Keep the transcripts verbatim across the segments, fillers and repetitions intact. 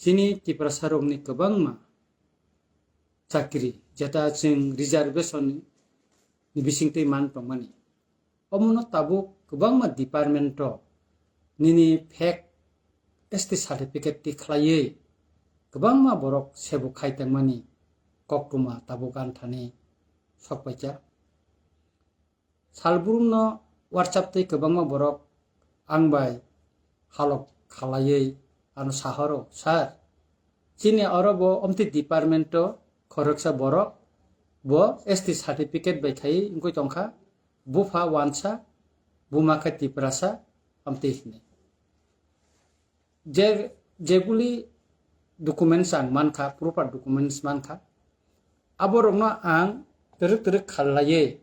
Chini Tiprasarokni kwbangma chakri, jeta chwng reservation ni bisingtwi man tongmani. Omono tabuk kwbangma department o nini fake S T certificate ti khlaiwi kwbangma borok sebuk khai tongmani koktwma tabuk anthani sokpaikha. Salbrumno WhatsApp tei kwbangma borok ang bai halok khalaiwi ano sahoro, "Sir, chini oro bo omtwi department o khoroksa borok bo S T certificate bai khai wngwi tongkha, bupha wansa, buma khe Tiprasa," amtwi hwnwi. Je, jeguli documents ang mankha, proper documents mankha, aborokno ang twrwk twrwk khalaiwi,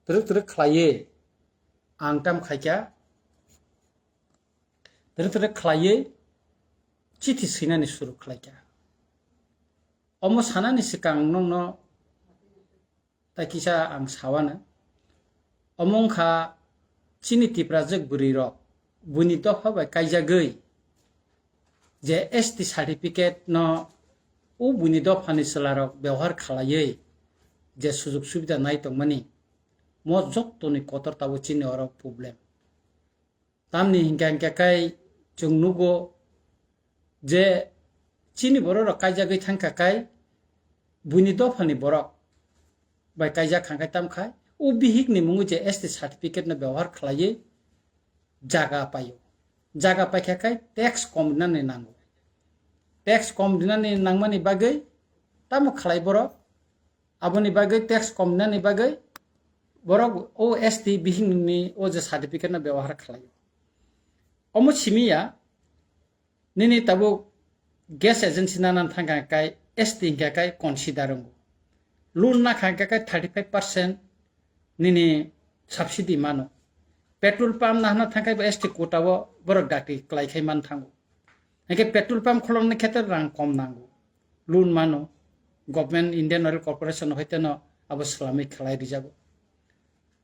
twrwk twrwk khlaiwi ang tam khaikha, twrwk twrwk khlaiwi chithi swinani suru khlaikha. Omo sanani swkang nokno tai kisa ang sawano. Omo wngkha chini Tiprajwk bwrwirok buini dopha bai kaijagwi je S T certificate no o buini dophani chwlarok bebohar khalaiwi je sujok subida nai tongmani, mo jottoni kotor tabuk chini oro problem. Tamni hinkha hinkha khai chwng nugo je chini bororok kaijagwi thangkha khai buini dophani borok bai kaijak kha khai tam khai o bihikni mungo je S T certificate no bebohar khlaiwi jaga paio. Jaga paikha khai tax kom rinani nango. Tax kom rinani nangmani bagwi tamo khlai borok? Aboni bagwi tax kom rinani bagwi borok o S T bihikni o je certificate no bebohar khlaio. Omo simi ya, nini tabuk gas agency nana thangkha kai S T hinkha kai consider wngo. Loan nakha hinkha kai thirty five percent nini subsidy mano. Petrol pump nahna thangkhai bo S T quota o borok dakti klai khai man thango. Hinkhe petrol pump kholongni khetre rang kom nango. Loan mano. Government Indian Oil Corporation hoiteno abo swlamwi khlai rijago.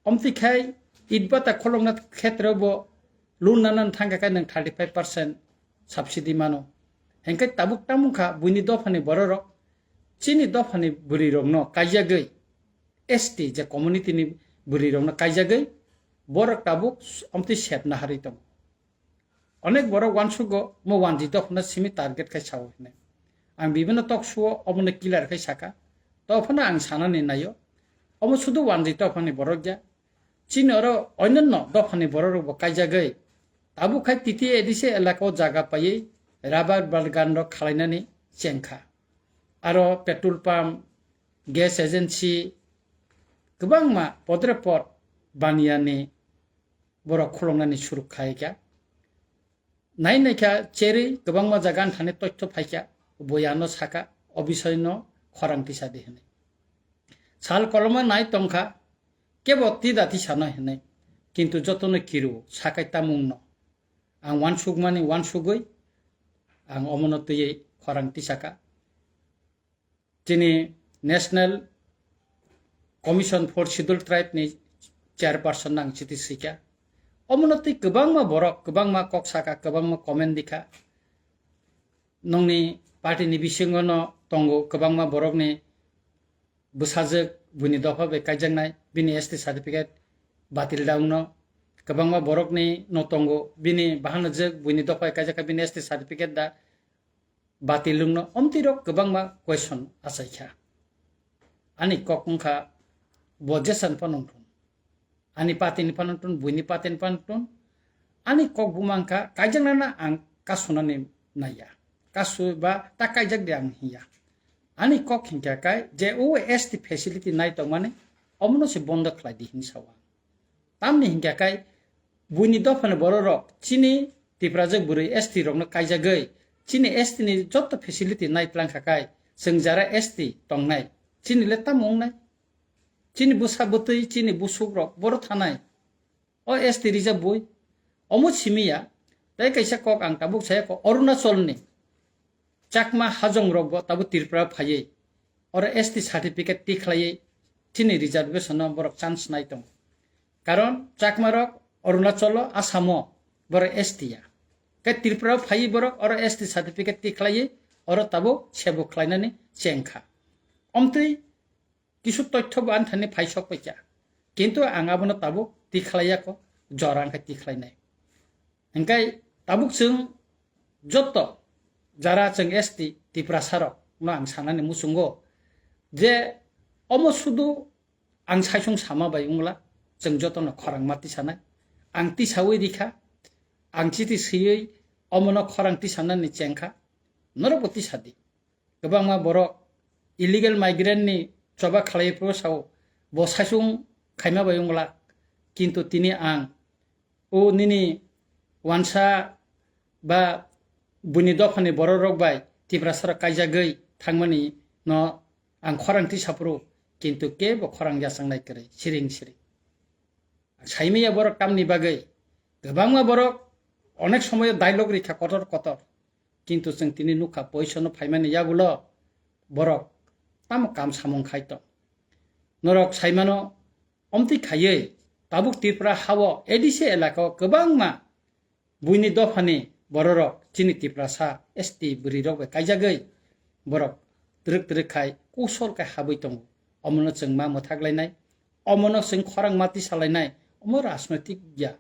Omtwi khai itbata kholongna khetre bo loan nana thangkha kai nang thirty five percent subsidy mano. Hinkhe tabuk tamungkha buini dophani bororok chini dophani bwrwirokno kaijagwi S T je community ni bwrwirokno kaijagwi borok tabuk omtwi sepna harwi tongo. Onek borok uansugo mo wanjwi dophano simi target khai sao hinwi. Ang bibino talk show o omono clear khai saka. Dophano ang sanani naio. Omo sudu wanjwi dophani borok ya. Chini oro onyanno dophani borok rokbo kaijagwi. Tabuk khai T T A D C elaka o jaga paiwi rubber bagan rok khalainani chengkha. Aro petrol pump, gas agency, kwbangma podre pod baniyani borok khuloknani suruk khai kha. Nai nai kha cherwi kwbangma jaga ani thani toitho phai kha, boyano saka, o bisoi no khorang tisa di hinwi. Sal koloma nai tongkha, kebo tida tisa no hinwi, kintu jotono kiru sakai tamung no. Ang uansukmani uansugwi, ang omono twiwi khorang tisaka. Chini National Commission for Scheduled Tribe ni chairperson no ang chiti swikha. Omono twi kwbangma borok, kwbangma kok saka, kwbangma comment dikha. Nongni party ni bisingo no tongo kwbangma borokni bwsajwk buini dopha bai kaijaknai, bini S T certificate batil da wngno. Kwbangma borokni no tongo, bini bahanajwk buini dopha bai kaijakha, bini S T certificate da batil wngno. Omtwi rok kwbangma question achaikha. Ani kok wngkha bo jesan phano wngthun. Ani party ni phano wngthun, buini party ni phano wngthun. Ani kok buma wngkha, kaijaknana ang kasunani naiya. Kasu ba ta kaijak de ang hiya. Ani kok hinkha kai je o S T facility nai tongmani omono se bondo khlai di hinwi sao ang. Tamni hinkha kai buini dophani bororok chini Tiprajwk bwrwi S T rokno kaijagwi, chini S T ni joto facility nai tlang kha kai, chwng jara S T tongnai, chini le tamo wngnai? Chini bwsa bwtwi, chini busukrok boro thanai. O S T reserve bui. Omo simi ya. Tei kaisa kok ang tabuk saya kok Arunachalni Chakma hajong rok bo tabuk Tripura phaiwi oro S T certificate tikhlaiwi chini reservation no borok chance nai tongo. Karon Chakma rok Arunachal o, Assam o borok S T ya. Khe Tripura phaiwi borok oro S T certificate tikhlaiwi oro tabuk sebo khlainani chengkha. Omtwi kisu toitho bo ani thani phai sok paikha. Kintu ang abono tabuk tikhlaiya kho, jora wngkha tikhlainai. Hingkai tabuk chwng joto jara chwng S T Tiprasa rok no ang sanani muchungo je omo sudu ang saisung sama bai wngla, chwng jotono khorang ma tisanai. Ang tisawi rikha, ang chiti swiwi omono khorang tisanani chengkha, norokbo tisadi. Kwbangma borok illegal migrant ni choba khlai phuru sao, bo saisung khaima bai wngla, kintu tini ang o nini wansa ba buini dophani borok rok bai Tiprasa rok kaijagwi thangmani no ang khorang tisa phuru, kintu kebo khorang yachang nai kwrwi siring siring. Saimaya borok tamni bagwi, kwbangma borok onek somoyo dialogue rikha kotor kotor, kintu chwng tini nukha poisono phaimani yagulo borok tamo kam samung khai tong. Norok saimano omtwi khaiwi tabuk Tripura hao A D C elakao kwbangma buini dophani bororok chini Tiprasa S T bwrwirok bai kaijagwi borok twrwk twrwk khai kusol khai habwi tongo. Omono chwng ma mwthak lainai, omono chwng khorang ma tisa lainai, omo rajnoitik ya,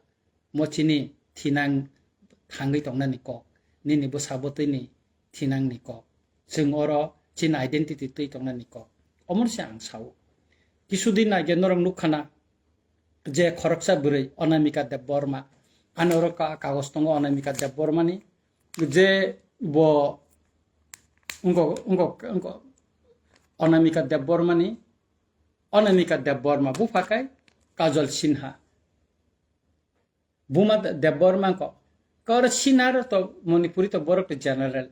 mo chini thinang thangwi tongnani kok, nini bwsa bwtwini thinangni kok, chwng oro chini identity twi tongnani kok, omono se ang sao. Kisudin aage norok nukha na, je khoroksa bwrwi Anamika Debbarma, ani oro ka-, kagoj tongo Anamika Debbarmani, je bo wngkok, wngkok, wngkok Anamika Debbarmani, Anamika Debbarma bupha khe Kajol Sinha. Buma De-, Debbarma wngkok. Khe oro Sinha ro to Manipuri to borok to general.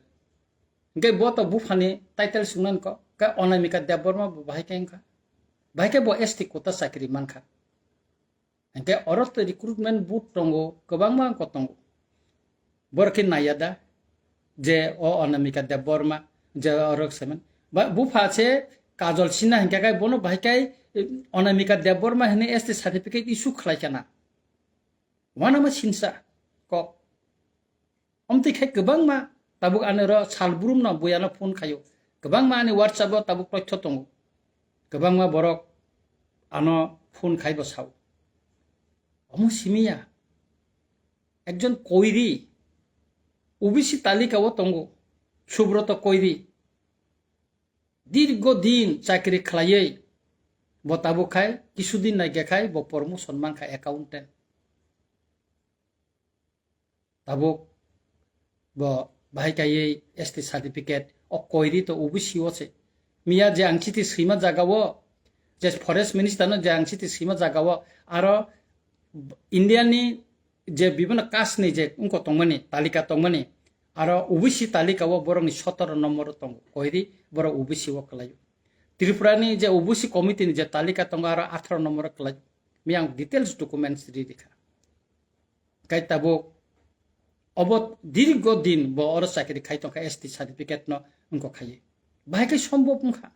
Hingke bo to buphani title sungna wngkok. Khe Anamika Debbarma bo bahai khe wngkha. Bahai khe bo S T quota chakri mankha. Hingke oro to recruitment board tongo, kwbangma wngkok tongo. Borok khe naiya da, je o Anamika Debbarma, je oro semen. Ba, bupha se Kajol Sinha hingke kai bono bahai kai, eh, Anamika Debbarma hwnwi S T certificate issue khlai kana. Wanama sinsa kok. Omtwi khe kwbangma tabuk ani oro sal brumno bui ano phone khaio. Kwbangma ani WhatsApp o tabuk toitho tongo. Kwbangma borok ano phone khai bo sao. Omo simiya. Ekjon koiri, O B C talika o tongo, Subroto Koiri. Dirgo din chakri khlaiwi bo tabuk khai, kisudin naikhe khai bo promotion mankha accountant. Tabuk bo bahai kaiwi S T certificate o koiri to O B C o se. Miya je ang chiti swima jaga o, je forest minister no je ang chiti swima jaga o, aro India ni je bibhinno caste ni je wngkok tongmani, talika tongmani, aro O B C talika o borok ni sotoro nombor o tongo, koiri borok O B C o kwlaio. Tripura ni je O B C committee ni je talika tongo, aro atharo nombor o kwlaio. Miya ang details documents ri rikha. Kai tabuk obo dirgo din bo oro chakri khai tongkha S T certificate no wngkok khai. Bahai khe sombhob wngkha.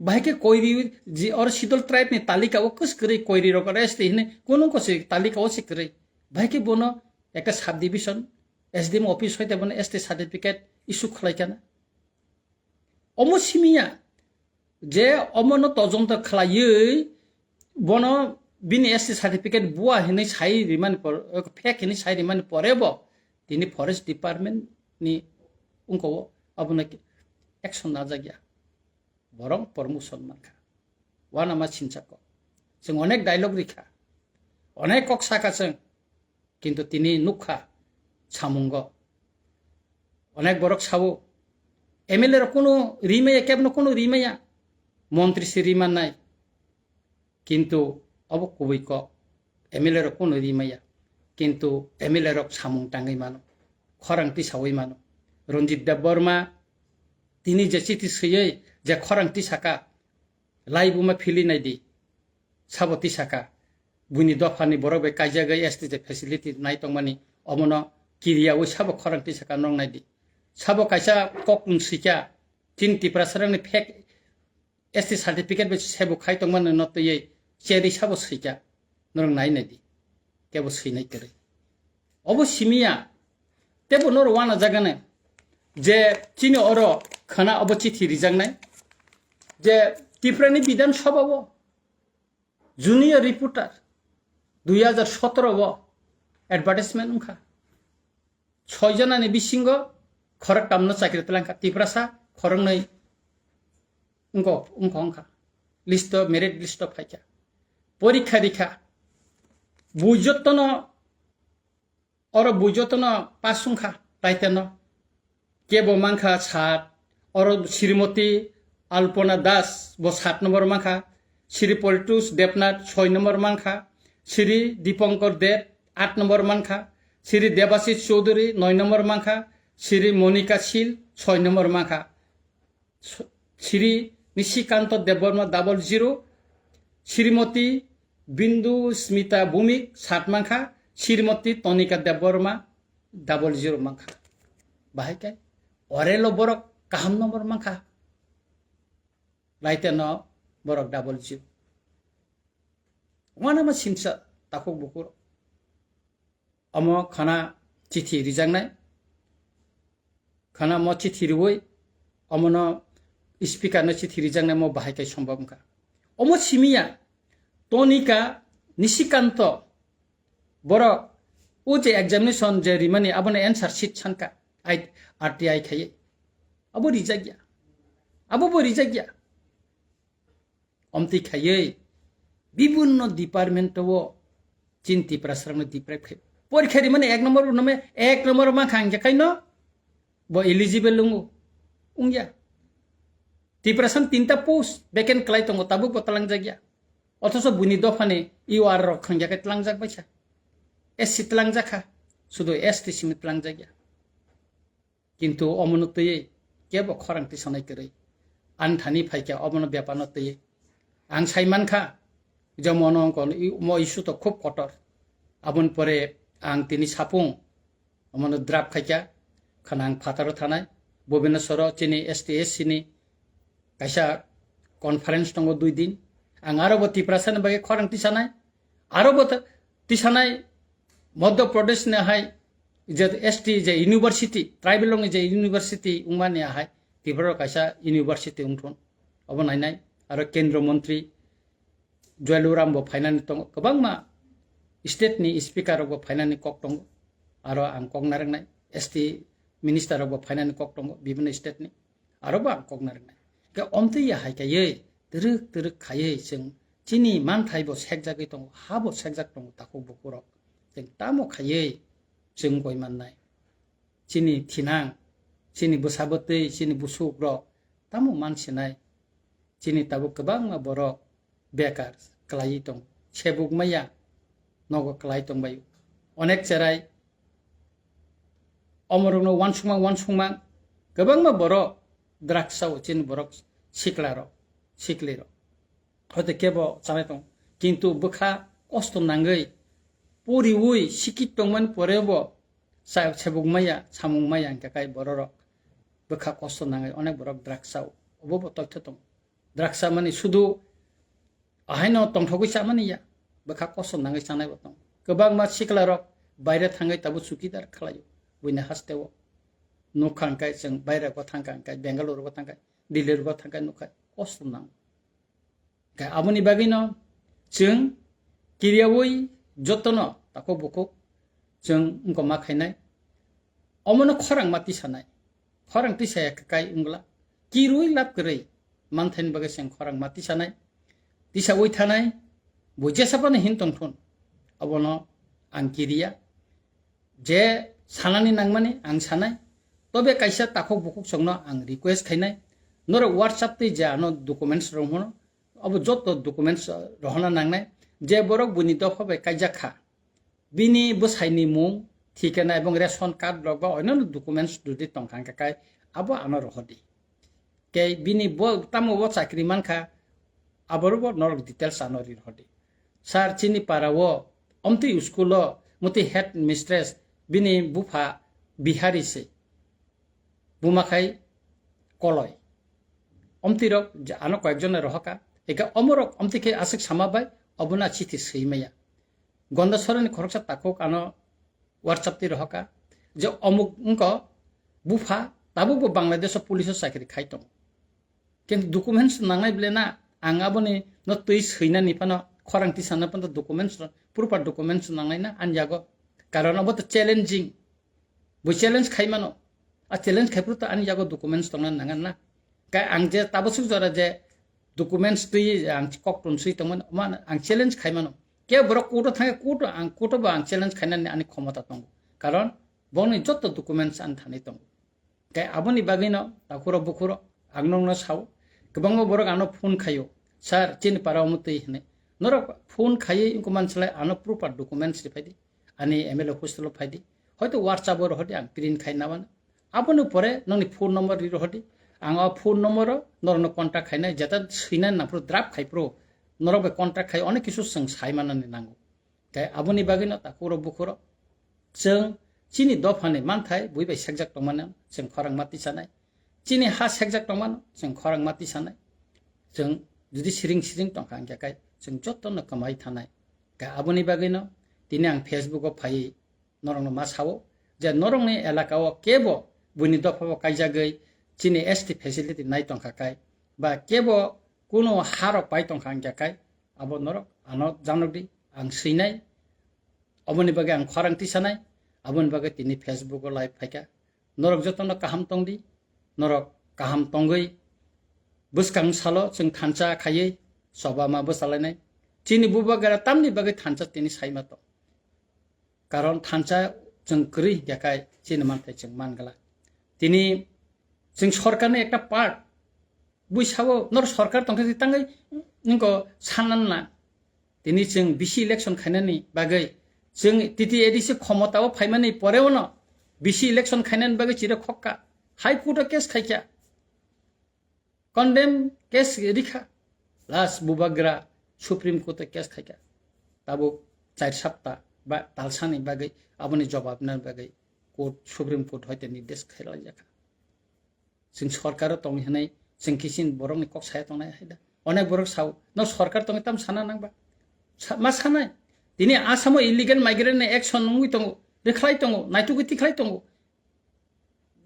Bahai khe koiri je oro schedule tribe ni talika o kwswk kwrwi koiri rok oro S T hinwi kunu ko se talika o se kwrwi. Bahai khe bono ekta sub division S D M office hoite bono S T certificate issue khlai kana. Omo simiya je omono todonto khlaiwi bono bini S T certificate bua hinwi sai rimani por, fake hinwi sai rimani pore bo tini forest department ni wngkha o abono action najak ya. Borok promotion mankha. Wanama sinchako. Chwng onek dialogue rikha. Onek kok saka chwng. Kintu tini nukha samungo. Onek borok sao, M L A rok kunu rimaya, kebno kunu rimaya. Montri se rimanai. Kintu obo kubui kok. M L A rok kunu rimaya. Kintu M L A rok samung tangwi mano. Khorang tisawi mano. Ranjit Debbarma tini je chiti swiwi je khorang tisaka, laibuma phili naidi. Sabo tisaka, buini dophani borok bai kaijagwi S T je facility nai tongmani, omono kiriyawi sabo khorang tisaka nong naidi. Sabo kaisa kok wng swikha, chini Tiprasarangni fake S T certificate bai sebo khai tongmani no twiwi cherwi sabo swikha, norok nai naidi. Kebo swinai kwrwi. Obo simiya, Tebo noro wana jagane je chini oro khana obo chithi rijaknai je Tiprani Bidhan Sabha o junior reporter dui hajar sotoro o advertisement wngkha. Soi jonani bisingo khoroktamno chakri twlangkha, Tiprasa khoroknwi wngkha, wngkha, wngkha. List o, merit list o phaikha. Porikha rikha. Bui jottono, oro bui jottono pass wngkha, taiteno. Kebo mankha sat, oro Srimoti Alpona Das bo sat nombor mankha, Sri Politus Debnath soi nombor mankha, Sri Dipankar Deb aat nombor mankha, Sri Debashis Choudhury noi nombor mankha, Sri Monika Sil soi nombor mankha, Sri Nishikanto Debbarma double zero, Srimoti Bindu Smita Bhumik sat mankha, Srimoti Tonika Debbarma double zero mankha. Bahai kai orelo borok kaham nombor mankha. Laite no borok double zero. Wana ma simsa takhuk bukur. Omo khana chithi rijaknai. Khana mo chithi riwi omono speaker no chithi rijaknai mo bahai kai sombab wngkha. Omo simiya Tonika Nishikanto borok o je examination je rimani abono answer sheet sanka ai R T I khaiye. Abo rijakya. Abo bo rijakya. Omtwi khaiwi bibinno department o chin Tiprasarokno deprive khai. Porikha rimani ek number bo nome ek number mankha hingkhe kaino bo eligible wngo. Wngya. Tiprasani tinta post vacant kwlai tongo, tabuk bo twlangjakya. Othoso buini dophani U R rok hingkhe tlangjak baisa. S C twlangjakha, sudu S T simi twlangjakya. Kintu omono twiwi kebo khorang tisanai kwrwi. Ani thani phaikha omono bepano twiwi. Ang sai mankha, jemon ongkon i-, mo issue to khub kotor. Aboni pore ang tini sapung omono draft khaikha, khana ang phataro thanai, Bhubaneswaro chini S T S C ni kaisa conference tongo dui din. Ang aro bo Tiprasani bagwi khorang tisanai, aro bo ta-, tisanai Madhya Pradesh ni hai je S T je university, tribal rokni je university wngmani ahai Tripura kaisa university wngthun. Obo nainai aro Kendra Mantri Jualuram bo phainani tongo, kwbangma state ni speaker rok bo phainani kok tongo. Aro ang kok narwknai S T minister rok bo phainani kok tongo bibinno state ni. Aro bo ang kok narwknai. Khe omtwi ya hai kaiwi twrwk twrwk khaiwi chwng chini manthai bo sekjagwi tongo, ha bo sekjak tongo takhuk bukurok. Chwng tamo khaiwi chwng goi mannai? Chini thinang, chini bwsa bwtwi, chini busukrok tamo mansinai? Chini tabuk kwbangma borok bekar kwlaiwi tongo. Sebuk maya nogo kwlai tongbaio. Onek cherai omorokno uansukma uansukma kwbangma borok drugs sao chini borok siklarok, siklirok. Hoite kebo chanai tongo. Kintu bwkha kosto nangwi poriwi sikit tongmani porebo sa-, sebuk maya, samung maya hingkha kai bororok bwkha kosto nangwi onek borok drugs sao. Obo bo toitho tongo. Drugs chamani sudu ahaino tongthogwi chamani ya, bwkha kosom nangwi chanai bo tongo. Kwbangma siklarok baire thangwi tabuk chukidar khlaio buini hasteo. Nukha hwnkhe chwng bairego thangkha hwnkhe, Bengaluru bo thangkha, Delhi bo thangkha, nukha kosom nango. Khe aboni bagwino chwng kiriyawi jotono takhuk bukhuk chwng wngkoma khainai. Omono khorang ma tisanai. Khorang tisaya kwkai wngla. Kirui lab kwrwi manthaini bagwi chwng khorang ma tisanai. Tisawi thanai. Bo jesa phano hin tongthun. Abono ang kiriya. Je sanani nangmani ang sanai. Tobe kaisa takhuk bukhuk chwngno ang request khainai. Norok WhatsApp twi je ano documents rok hwno. Abo joto documents, uh, rohorna nangnai. Je borok buini dopha bai kaijak kha. Bini bwsaini mung, thikana ebong ration card rok ba oinano documents jodi tongkha hwnkhe kai abo ano rohordi. Kei bini bo tamo bo chakri mankha, aboro bo norok details ano ri rohordi. Sir, chini para o omtwi school o motwi head mistress bini bupha Bihari se. Buma khai koloi. Omtwi rok je ano koyekjon rohoka. Eka omorok omtwi khe aswk sama bai obono chithi swi maya. Gonda sorani khoroksa takhuk ano WhatsApp twi rohoka. je omuk wngkha bupha tabukbo Bangladesh o police o chakri khai tongo. Kintu documents nangnai bole na, ang aboni no twi swinani phano, khorang tisana phano documents, proper documents nangnai na ani yago. Karon abo to challenging. Bo challenge khai mano. A challenge khai phuru to ani yago documents tongna nangan na. Kai ang je tabasuk jora je documents twi ang kok tonswi tongmani, ma ang challenge khai mano. Ke borok court o thangwi court o ang court o bo ang challenge khainani ani khomota tongo. Karon boni joto documents ani thani tongo. Kai aboni bagwino takhuro bukhuro ang nokno sao, kwbangma borok ano phone khaio, "Sir, chini para omo twi," hinwi. Norok phone khaiwi wngkha mansalai ano proper documents ri phaidi, ani M L A office lo phaidi, hoito WhatsApp o rohordi, ang print khai nabana. Aboni pore nokni phone number ri rohordi, ang o phone number o norokno contact khainai, jeta swinani nangphuru draft khai phuru norok bai contact khai onek kisu chwng sai manani nango. Tei aboni bagwino takhuro bukhuro chwng chini dophani manthai bui bai sekjak tongmano chwng khorang ma tisanai. Chini ha sekjak tongmano chwng khorang ma tisanai. Chwng jodi siring siring tongkha hwnkhe kai chwng jotono kwmai thanai. Tei aboni bagwino tini ang Facebook o phaiwi norokno ma sao je norokni elaka o kebo buini dopha bo kaijagwi chini S T facility nai tongkha kai ba kebo kuno harok pai tongkha hwnkhe kai abo norok ano janokdi, ang swinai, oboni bagwi ang khorang tisanai, aboni bagwi tini Facebook o live phaikha. Norok jotono kaham tongdi, norok kaham tongwi bwskang salo chwng thansa khaiwi choba ma bwchalainai. Chini bubagra tamni bagwi thansa tini saima tong. Karon thansa chwng kwrwi hwnkhe kai chini manthai chwng mangla. Tini chwng sorkarni ekta part bui sao nor sorkar tongkhe tangwi ningko sanna na. Tini chwng B C election khainani bagwi chwng T T A D C khomotao phaimani poreuno B C election khainani bagwi chire khokka. High Court o case khaikha. Condemn case rikha. Last bubagra Supreme Court o case khaikha. Tabuk char sapta ba talsani bagwi aboni jobab nani bagwi court, Supreme Court hoite nirdesh khailaijakha. Chwng sorkaro tong hinwi chwng kisin borokni kok saya tongnai hai da. Onek borok sao, "No sorkar tongwi tam sana nangba?" Sa-, ma sanai. Tini Assam o illegal migrant ni action wngwi tongo, rikhlai tongo, naitugwi tikhlai tongo.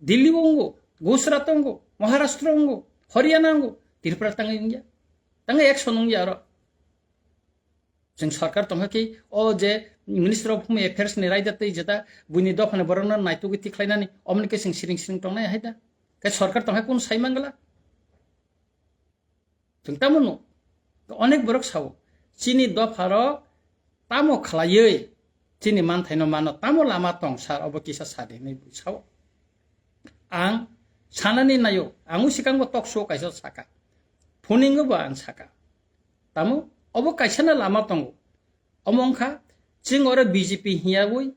Delhi o wngo, Gujarat o wngo, Maharashtra o wngo, Haryana o wngo, Tripura tangwi wngya. Tangwi action wngya aro. Chwng sorkar tongkha ki o je Minister of Home Affairs ni raida tei jeta buini dophani borokno naitugwi tikhlainani omoni khe chwng siring siring tongnai hai da. Khe sorkar tongkha kunu sai mangla. Chwng tamo no onek borok sao chini dopharok tamo khlaiwi chini manthaino mano tamo lama tong sir obo kisa sadi hinwi sao. Ang sanani naio, ang o sikango talk show kaisa saka. Phuningo bo ang saka. Tamo obo kaisa na lama tongo. Omo wngkha chwng oro B J P hiyawi,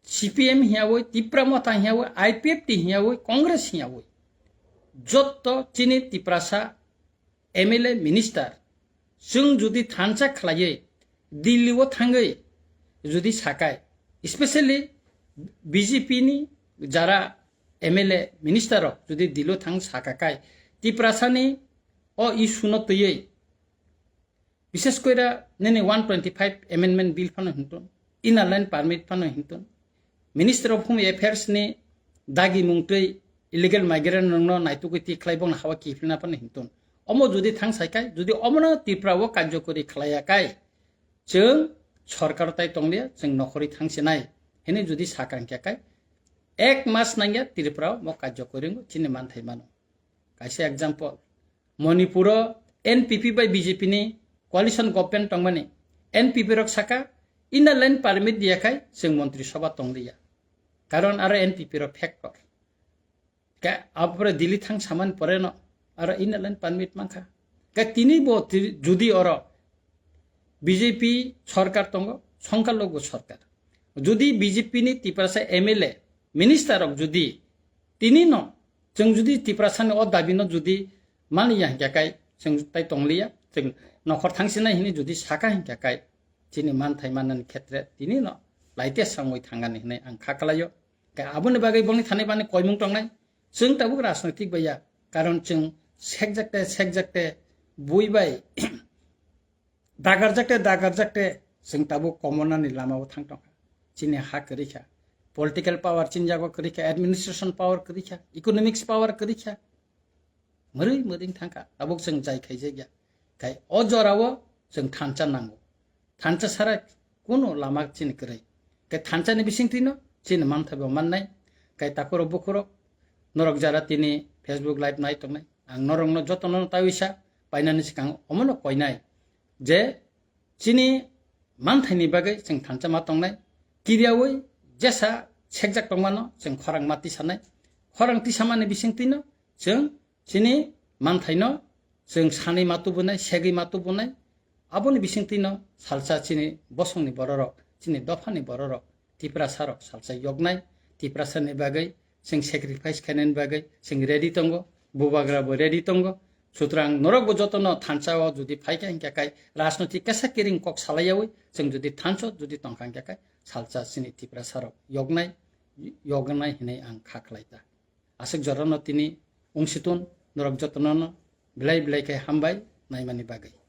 C P M hiyawi, Tipra Motha hiyawi, I P F T hiyawi, Congress hiyawi. Jotto chini Tiprasa M L A minister chwng jodi thansa khlaiwi Delhi o thangwi jodi sakai, especially B J P ni jara M L A minister rok jodi Delhi o thang sakakai Tiprasa ni o issue no twiwi Bishes koira nini one twenty five amendment bill phano hintun, inner line permit phano hintun, Minister of Home Affairs ni dagi mungtwi illegal migrant rokno naitugwi tikhlai bongno hawa kiphilna phano hintun. Omo jodi thang saikai, jodi omono Tripura o karjokori khlaiya kai, chwng sorkar tai tonglia, chwng nokhorwi thangsinai hinwi jodi sakang khe kai, ek mas nangya Tripura o mo karjokori wngo chini manthai mano. Kaisa example, Manipur o N P P bai B J P ni coalition government tongmani, N P P rok saka inner line permit diya khai chwng montri sabha tongliya, karon aro N P P rok factor. Ka abore Delhi thang samani pore no aro inner line permit mankha. Ka tini bo ti-, judi oro B J P sorkar tongo, songkar logo sorkar. Judi B J P ni Tiprasa M L A, minister rok judi tini no, chwng judi Tiprasa ni o dabi no judi mani ya hingkha kai, chwng tai tongliya, chwng nokhor thangsinai hini judi saka hingkha kai, chini manthai mannani khetre tini no laite sangwi thangani hinwi ang kha kalaio. Ka aboni bagwi bongni thani bani koimung tongnai, chwng tabuk rajnoitik bai ya, karon chwng sekjakte, sekjakte bui bai dagarjakte, dagarjakte chwng tabuk komonani lamao thang tongkha. Chini ha kwrwi kha. Political power chini jago kwrwi kha, administration power kwrwi kha, economics power kwrwi kha. Mwrwi mwrwi thangkha, tabuk chwng jai khaijakya. Khai o jorao chwng thansa nango. Thansa sara kuno lama chini kwrwi. Khai thansani bisingtwino chini manthaibo mannai. Khai takhurok bukhurok norok jara tini Facebook live nai tongnai, ang norokno jotono tawisa painani swkang omono koinai je chini manthaini bagwi chwng thansa ma tongnai. Kiriyawi jesa sekjak tongmano chwng khorang ma tisanai. Khorang tisamani bisingtwino chwng chini manthaino chwng sanwi ma tubunai, segwi ma tubunai. Aboni bisingtwino salsa chini bosongni bororok, chini dophani bororok, Tiprasarok salsa yoknai. Tiprasani bagwi chwng sacrifice khainani bagwi chwng ready tongo, bubagrabo ready tongo. Sutrang norokbo jotono thansa o jodi phaikha hinkhe kai rajnotik kesa kiring kok salaiyawi chwng jodi thansa o jodi tongkha hinkhe kai salsa chini Tiprasarok yoknai, yoknai hinwi ang kha khlai ta. Aswk jorano tini wngsitun norok jotono belai belai khe hambai naimani bagwi.